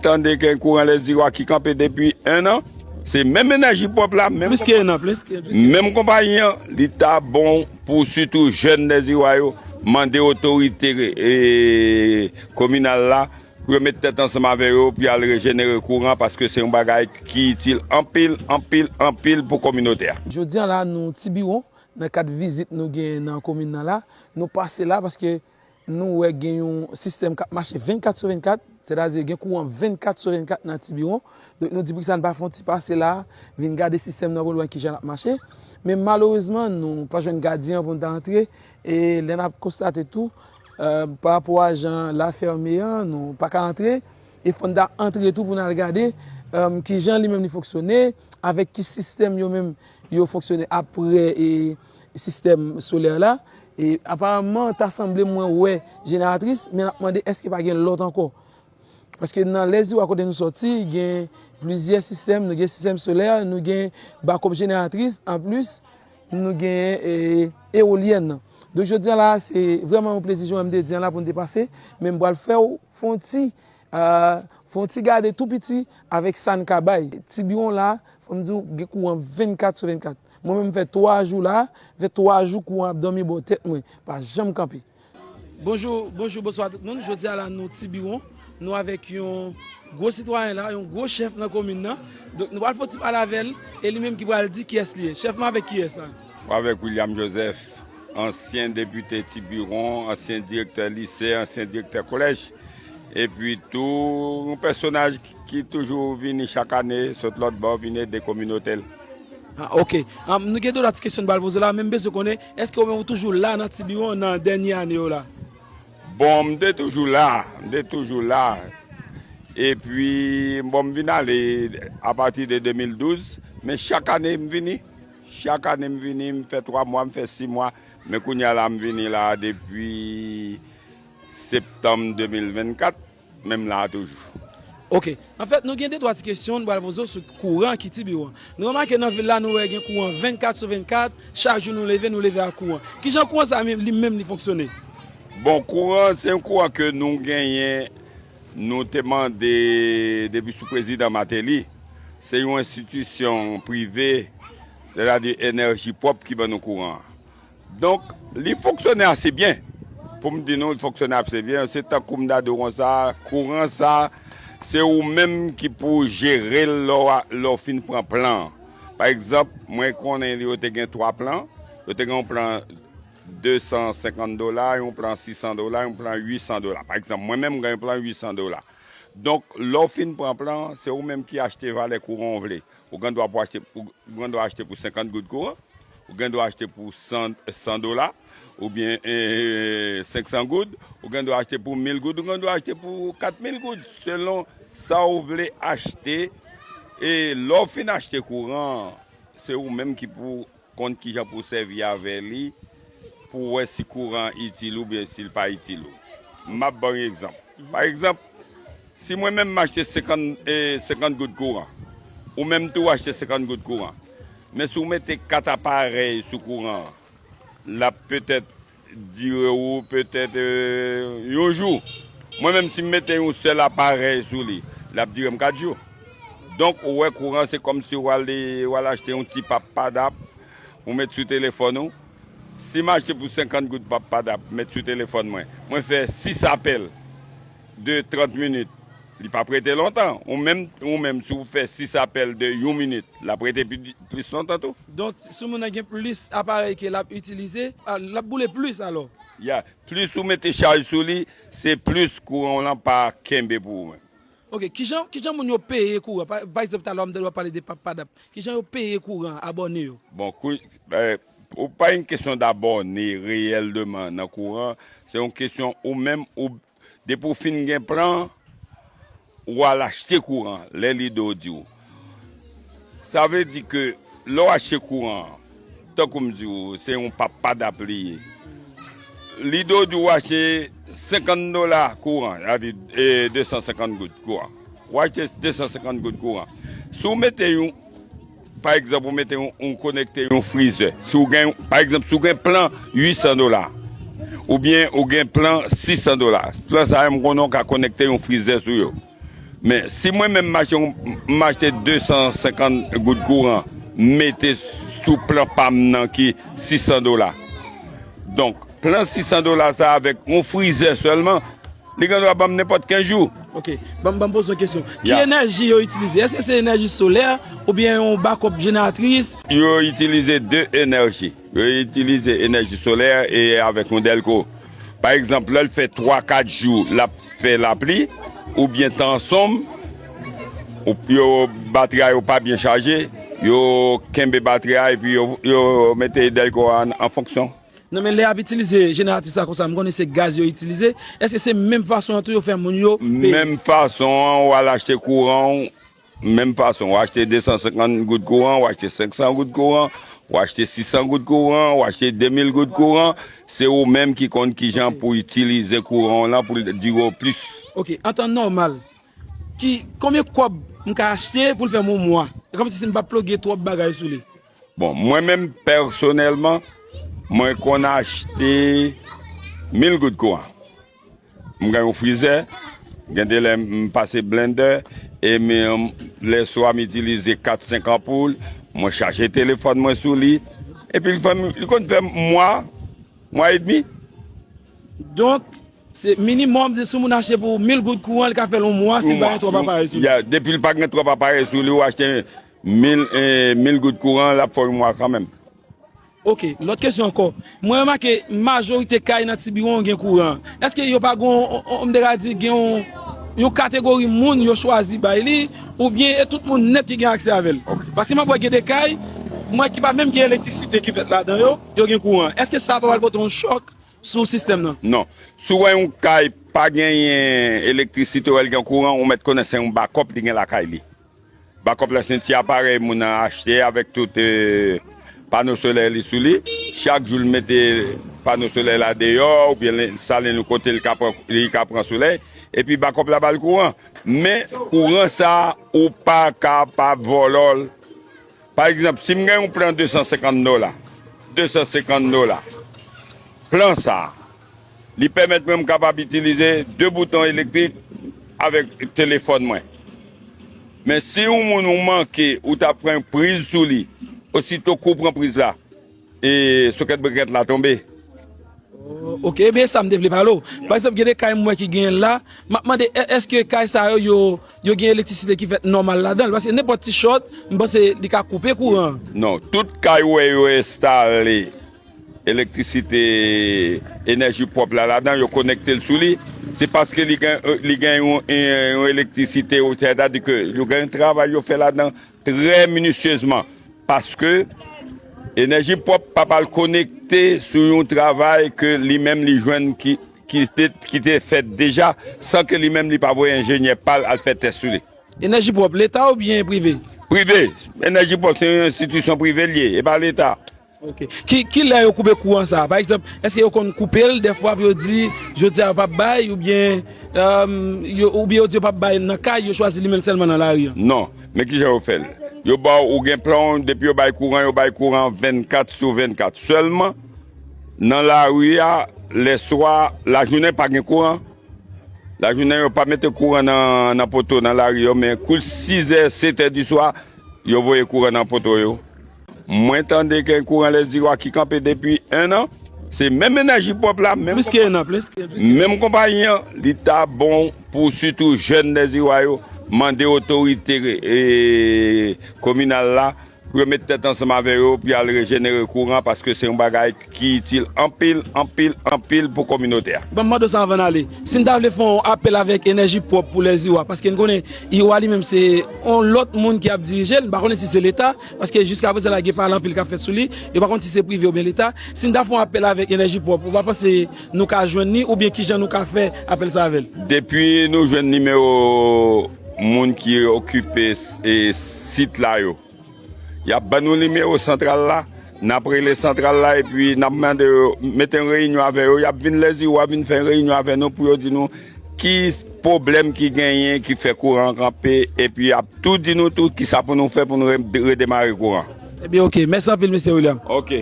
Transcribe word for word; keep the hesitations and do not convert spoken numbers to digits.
Tande gen kouran Lèzirwa ki kanpe depi en an. Se menm Enèji Pwòp la, menm Plis ke en an, plis ke, plis ke menm konpayi an, li ta bon pou sitou jèn Lèzirwa yo mande otorite, e, kominal la pou yo met tèt ansanm avè yo pou y al rejenere kouran, paske se yon bagay ki itil anpil, anpil, anpil pou kominote a. Jodi a la, nou Tibiwon, nan kad vizit nou gen nan komin nan la, nou pase la paske nou wè gen yon sistèm k ap mache vennkat sou vennkat, sètadi gen kouran vennkat sou vennkat nan Tibiwon. Donk, nou di poukisa n pa fè yon ti pase la, vin gade sistèm nan pou n wè kijan l ap mache. Men malerezman, nou pa jwenn gadyen an pou n ta antre. E lè n ap konstate tou, e, pa rapò a jan l a fèmen an, nou pa ka antre. E fò n ta antre tou pou n al gade, e, kijan li menm li fonksyone, avèk ki sistèm yo menm yo fonksyone apre, e, sistèm solè la. E aparamman, ta sanble mwen wè jeneratris, men n ap mande èske pa gen lòt ankò. Paske nan Lèzirwa kote nou sòti, gen plizyè sistèm, nou gen sistèm solè, nou gen bakòp jeneratris, anplis, nou gen, e, ewolyèn nan. Donk, jodi a la, se vrèman yon plezi, jan m te di an la, pou n te pase, men m pral fè w fè yon ti, e, fè yon ti gade tou piti avèk sa n ka bay. Tibiwon la, fò m di w, gen kouran vennkat sou vennkat. Mwen menm, m fè twa jou la, fè twa jou kouran ap dòmi bò tèt mwen, pa janm kanpe. Bonjou, bonjou, bonswa tout moun. Jodi a la, nou Tibiwon, nou avèk yon gwo sitwayen la, yon gwo chèf nan komin nan. Donk, nou pral fè yon ti pale avè l, e li menm ki pral di kiyès li ye. Chèf, mwen avèk kiyès la? Mwen avèk William Joseph, ansyen depite Tibiwon, ansyen direktè lise, ansyen direktè kolèj. Epi tou, yon pèsonaj ki, ki toujou vini chak ane, sot lòt bò, vin ede kominote l. A, oke. Am, nou gen de lòt kesyon n pral poze w la, men m bezwen konnen, èske ou menm ou toujou la nan Tibiwon nan dènye ane yo la? Bon, m te toujou la, m te toujou la. Epi, bon, m vin ale apati de de mil douz, men chak ane m vini. Chak ane m vini, m fè twa mwa, m fè sis mwa, men kounye a la, m vini la depi septanm de mil vennkat, men m la toujou. Oke. Anfèt, nou gen de twa ti kesyon nou pral poze w sou kouran ki Tibiwon. Nou remake nan vil la, nou wè gen kouran vennkat sou vennkat, chak jou nou leve, nou leve ak kouran. Kijan kouran sa menm, li menm, li fonksyone? Bon, kouran, se yon kouran ke nou genyen, nou te mande depi sou prezidan Martelly. Se yon enstitisyon prive, sètadi Enèji Pwòp ki ban nou kouran an. Donk, li fonksyone ase byen. Pou m di nou, li fonksyone ase byen. Se tankou m ta di w konsa, kouran sa, se ou menm ki pou jere l lè w a, lè w fin pran plan an. Pa egzanp, mwen konnen yo te gen twa plan. Yo te gen yon plan de san senkant dola, yon plan sis san dola, yon plan uit san dola. Pa egzanp, mwen menm, m gen yon plan uit san dola. Donk, lè w fin pran plan an, se ou menm ki achte valè kouran w vle. Ou gen dwa pou achte, ou gen dwa achte pou senkant goud kouran, ou gen dwa achte pou san, san dola, oubyen, e, senk san goud, ou gen dwa achte pou mil goud, ou gen dwa achte pou kat mil goud, selon sa w vle achte. E lè w fin achte kouran an, se ou menm ki pou konn kijan pou w sèvi avè li, pou w wè si kouran an itil ou oubyen si l pa itil ou. M ap ba w yon egzanp. Pa egzanp, si mwen menm m achte senkant, e, senkant goud kouran, ou menm tou w achte senkant goud kouran, men si w mete kat aparèy sou kouran an, l ap petèt dire w petèt, e, yon jou. Mwen menm, si m mete yon sèl aparèy sou li, l ap dire m kat jou. Donk, ou wè, kouran, se kòmsi w al, w al achte yon ti pap padap, ou met sou telefòn ou. Si m achte pou senkant goud pap padap, met sou telefòn mwen, mwen fè sis apèl de trant minit, li p ap rete lontan. Ou menm, ou menm, si w fè sis apèl de yon minit, l ap rete pi, plis lontan tou. Donk, si moun nan gen plis aparèy ke l ap itilize, a, l ap boule plis alò? Ya, plis ou mete chaj sou li, se plis kouran w lan pa kenbe pou ou menm. Oke, kijan, kijan moun yo peye kouran? Pa, pa egzanp, talè a m te dwe pale de pap padap. Kijan yo peye kouran, abòne yo? Bon, kou, e, ou pa yon kesyon dabòne reyèlman nan kouran, se yon kesyon ou menm, ou, depi w fin gen plan, ou al achte kouran, lè Lido di w. Sa vle di ke lè w achte kouran an, tankou m di w, se yon pap padap li ye. Lido di w achte senkant dola kouran, sa vle di, e, de san senkant goud kouran. Ou achte de san senkant goud kouran. Si w mete yon, pa egzanp, ou mete yon, ou konekte yon frizè. Si w gen, pa egzanp, si w gen plan uit san dola, oubyen ou gen plan sis san dola. Plan sa yo, m konnen w ka konekte yon frizè sou yo. Men si mwen menm m achte yon, m achte de san senkant goud kouran, m mete sou plan pa m nan ki sis san dola. Donk, plan sis san dola sa avèk yon frizè sèlman, li gen dwa ban m nenpòt kenz jou. Ok, ban m, ban m poze yon kesyon. Ki Ya. Enèji yo itilize? Èske se enèji solè oubyen yon bakòp jeneratris? Yo itilize de enèji. Yo itilize enèji solè e avèk yon dèlko. Pa egzanp, lè l fè twa, kat jou, l ap fè lapli, oubyen tan sonm, ou, yo, batri a yo pa byen chaje, yo kenbe batri a epi yo, yo mete dèlko a an, an fonksyon. Non, men lè y ap itilize jeneratris la konsa, m konnen se gaz yo itilize. Èske se menm fason an tou yo fè moun yo peye? Menm fason an, w al achte kouran w, menm fason, w achte de san senkant goud kouran, w achte senk san goud kouran, w achte sis san goud kouran, w achte de mil goud kouran, se ou menm ki konn kijan pou w itilize kouran w lan pou l dire w plis. Ok, an tan nòmal, ki, konbyen kòb m ka achte pou l fè m yon mwa? E kòmsi si m pa ploge twòp bagay sou li. Bon, mwen menm pèsonèlman, mwen konn achte mil goud kouran. M gen yon frizè, gen de lè m pase blendè, e men lè swa m itilize kat, senk anpoul, mwen chaje telefòn mwen sou li, epi li fè m, li konn fè m mwa, mwa edmi. Donk, se minimòm, se si moun achte pou mil goud kouran, li ka fè l yon mwa si l pa gen twòp aparèy sou li. Ya, depi l pa gen twòp aparèy sou li, ou achte mil, eh, mil goud kouran, l ap fè w yon mwa kanmenm. Ok, lòt kesyon ankò. Mwen remake majorite kay nan Tibiwon gen kouran. Èske yo pa gen yon, yon, m te ka di, gen yon, yon kategori moun yo chwazi bay li, oubyen e tout moun nèt ki gen aksè avè l? Ok. Paske m ap wè gen de kay, mwen ki pa menm gen elektrisite ki fèt ladan yo, yo gen kouran. Èske sa pa pral pote yon chòk sou sistèm nan? Non. Si w wè yon kay pa genyen elektrisite, w wè l gen kouran, ou mèt konnen se yon bakòp li gen lakay li. Bakòp la se yon ti aparèy moun nan achte avèk tout, eh, pano solè li sou li. Chak jou l mete pano solè la deyò, oubyen l enstale l yon kote l ka pran, li ka pran solèy. Epi bakòp la ba l kouran. Men kouran sa a, ou pa kapab vòlò l. Pa egzanp, si m gen yon plan de san senkant dola, de san senkant dola, plan sa a, li pèmèt mwen m kapab itilize de bouton elektrik avèk telefòn mwen. Men si yon moun ou manke, ou ta pran priz sou li, osito kou pran priz la, e sokèt brikèt la tonbe. Oh, ok, ebyen sa m te vle pale w. Pa egzanp, gen de kay m wè ki genyen la, m ap mande, è-, èske kay sa yo, yo, yo gen elektrisite ki fèt nòmal ladan l? Paske nenpòt ti chòt, m panse li ka koupe kouran. Non, tout kay ou wè yo enstale elektrisite, enèji pwòp la ladan, yo konekte l sou li, se paske li gen, li gen yon, yon elektrisite, sètadi ke yo gen yon travay yo fè ladan trè minisyezman, paske enèji pwòp pa pral konekte sou yon travay ke li menm li jwenn ki, ki te, ki te fèt deja, san ke li menm li pa voye enjenyè pa l al fè tès sou li. Enèji pwòp, leta oubyen prive? Prive. Enèji pwòp se yon enstitisyon prive l ye, e pa leta. Ok. Ki, ki lè yo koupe kouran sa a? Pa egzanp, èske yo konn koupe l dèfwa pou yo di, jodi a yo p ap bay, oubyen, èm, yo, oubyen yo di yo p ap bay nan kay, yo chwazi li men l sèlman nan lari an? Non. Men kijan yo fè l? Yo ba w, ou gen plan w, depi yo bay kouran, yo bay kouran vennkat sou vennkat. Sèlman, nan lari a, lèswa, lajounen pa gen kouran. Lajounen yo pa mete kouran nan, nan poto, nan lari yo, men kou l sizè, setè di swa, yo voye kouran nan poto yo. Mwen tande gen kouran Lèziwa ki kanpe depi en an. Se menm enèji pwòp la, menm plis ke en an, plis ke, plis ke menm konpayi an, li ta bon pou sitou jèn Lèziwa yo mande otorite, e, kominal la pou yo met tèt ansanm avè yo pou y al rejenere kouran, paske se yon bagay ki itil anpil, anpil, anpil pou kominote a. Ban m mande w sa anvan n ale. Si n ta vle fè yon apèl avèk enèji pwòp pou Lèziwa, paske n konnen Iwa li menm se yon lòt moun ki ap dirije l, m pa konnen si se leta, paske jiska prezan la gen pale anpil k ap fèt sou li, yo pa konn si se prive oubyen leta. Si n ta fè yon apèl avèk enèji pwòp, ou pa panse nou ka jwenn li, oubyen kijan nou ka fè apèl sa avè l? Depi nou jwenn nimewo moun ki okipe, e, sit la yo, y ap ban nou nimewo santral la, n ap rele santral la, epi n ap mande yo mete yon reyinyon avè yo, y ap vin Lèziwa, vin fè reyinyon avè nou pou yo di nou ki pwoblèm ki genyen ki fè kouran an kanpe, epi y ap tou di nou tou kisa pou nou fè pou nou re-, redemare kouran. Ebyen, ok. Mèsi anpil, mesye William. Ok.